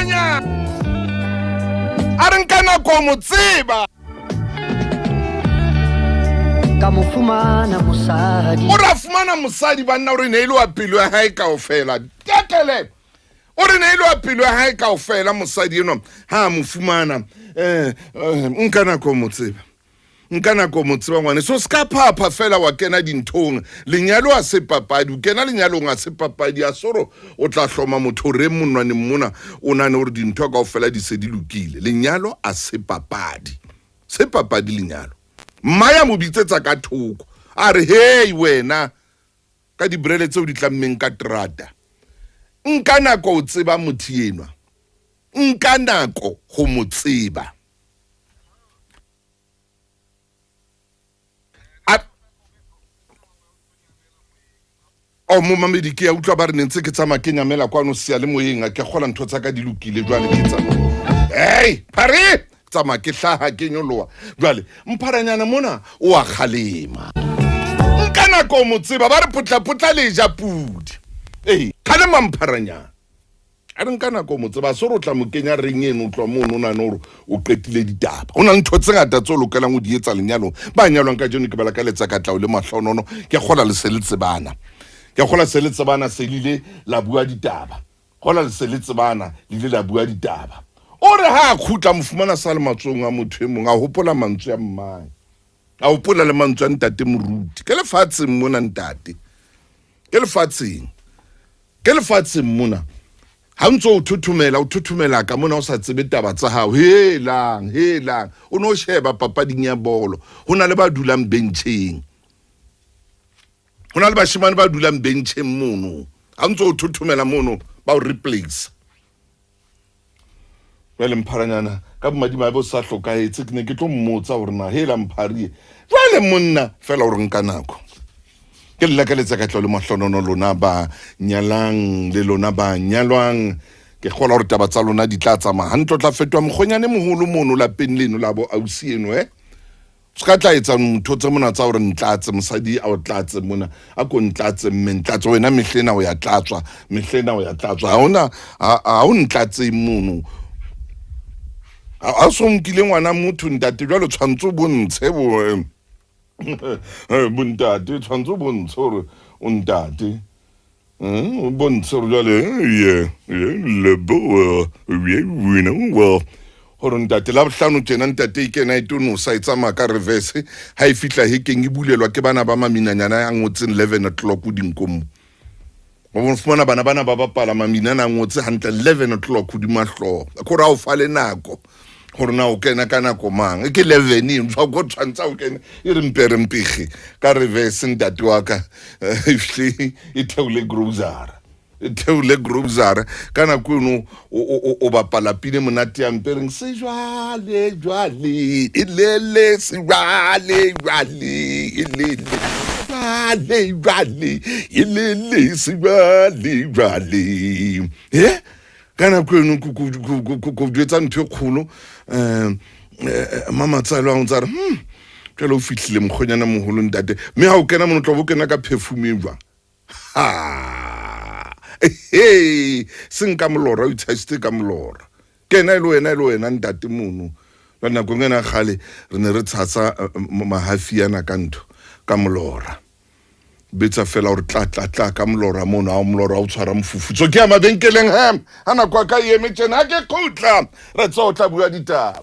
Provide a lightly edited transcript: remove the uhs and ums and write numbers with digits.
Mpharanyana a re nka nako mo tseba. Ka mo fumana mosadi. O re a fumana mosadi banna o re ne e le wa pelo ya hae kaofela. Tekele. O re ne e le wa pelo ya hae kaofela mosadi enwa ha a mo fumana. Eh, eh nka nako mo tseba. Nka nako mo tseba ngwane. So ska phapha fela wa kena dinthong. Lenyalo a se papadi. O kena lenyalong a se papadi. A soro o tla hloma motho re monwaneng mona o nane hore dintho kaofela di se di lokile. Lenyalo a se papadi. Se papadi lenyalo. Mma ya mo bitsetsa ka thoko. A re hey wena ka dibrele tseo di tlammeng ka terata. Nka nako o tseba motho enwa. Nka nako ho mo tseba. O momamedi ke ya utlwa ba re ne ntse ke tsamaya ke nyamela kwano seyalemoyeng a ke kgola ntho tsa ka di lokile jwale ke tsamaya hey phare tsamaya ke hlaha ke nyoloha jwale mpharanyana mona o a kgalema nka nako mo tseba ba re potlapotla le ja pudi ee kgalema mpharanyana A re nka nako mo tseba, se gore o tla mo kenya reng eno o tloa mono o nahane gore o qetile ditaba. Ho na le ntho tse ngata tse o lokelang ho di etsa lenyalong. Ba nyalwang kajeno ke ba lakaletsa katleho le mahlohonono. Ke kgola le se le tsebana. Ke kgola se le tsebana se le ile la bua ditaba. Kgola le se le tsebana le ile la bua ditaba. O re ha a khutla mo fumana sa le matsohong a motho e mong a hopola mantswe a mmae. A hopola le mantswe a ntate moruti. Ke lefatsheng mona ntate. Ke lefatsheng. Ke lefatsheng mona. Ha ntse o thothomela, o thothomela ka mona o sa tsebe taba tsa hao. Helang, helang. O no sheba papading ya bolo. Ho na le ba dulang bencheng. Ho na le bashemane ba dulang bencheng mono. Ha ntse o thothomela mono, ba o replace. Jwale Mpharanyana ka bomadimabe o sa hlokahetse, ke ne ke tlo mmotsa hore na hela Mpharie jwale monna fela o re nka nako. Ke le lakaletsa katleho le mahlonono lona ba nyalang le lona ba nyalwang. Ke kgolwa hore taba tsa lona di tla tsamaya hantle. O tla fetoha mokgonyane moholo mono lapeng leno la bo ausi eno eh. Se ka tla etsa ntho tse mona tsa hore ntlatse mosadi a o tlatse mona a ko ntlatse mme ntlatse wena mehlena o ya tlatswa mehlena o ya tlatswa ha ona ha o ntlatse mono ha so nkile ngwana motho ntate jwale tshwantse o bontshe bo eh, bontate tshwantse o bontshe hore o ntate O bontshe gore jale ye ye leboa ye wina well gore ntate la bohlano tjena ntate e kena e tonosa e tsamaya ka reverse ha e fihla hekeng e bulelwa ke bana ba maminanyana a ngotseng 11 o'clock dinkong o fumana bana bana ba bapala maminana a ngotse hantle 11 o'clock hodima hlooho kore ha o fa le nako gore na o kena ka nako mang ke 11 eno tshwa ko tshwantsha o kene e re mpe re mpege ka reverse ntate wa ka e fihle e theole grocery e theole grocery ka nako eno o bapala pine monate ya mpe reng sejwale jwale e lele sejwale jwale e lele jwale jwale e lele sejwale jwale e ka nako eno ko jwetsa ntho e kgolo um mamatsalo a ntse a re hmm jale o fitlhile mokgonyana mogolo ntate mme ga o kena mono tlo bo kena ka perfume e jwang ha he seng ka molora o itshasitse ka molora ke ena e le wena e le wena ntate mono ka nakong ena gale re ne re tshasa mahafiana ka ntho ka molora betsa fela gore tla tla tla ka molora mono a molora o tshwara mofufutso ke ya mabenkeleng hem ga nako a ka e eme tjena ha ke khutla re tsa o tla bua ditaba.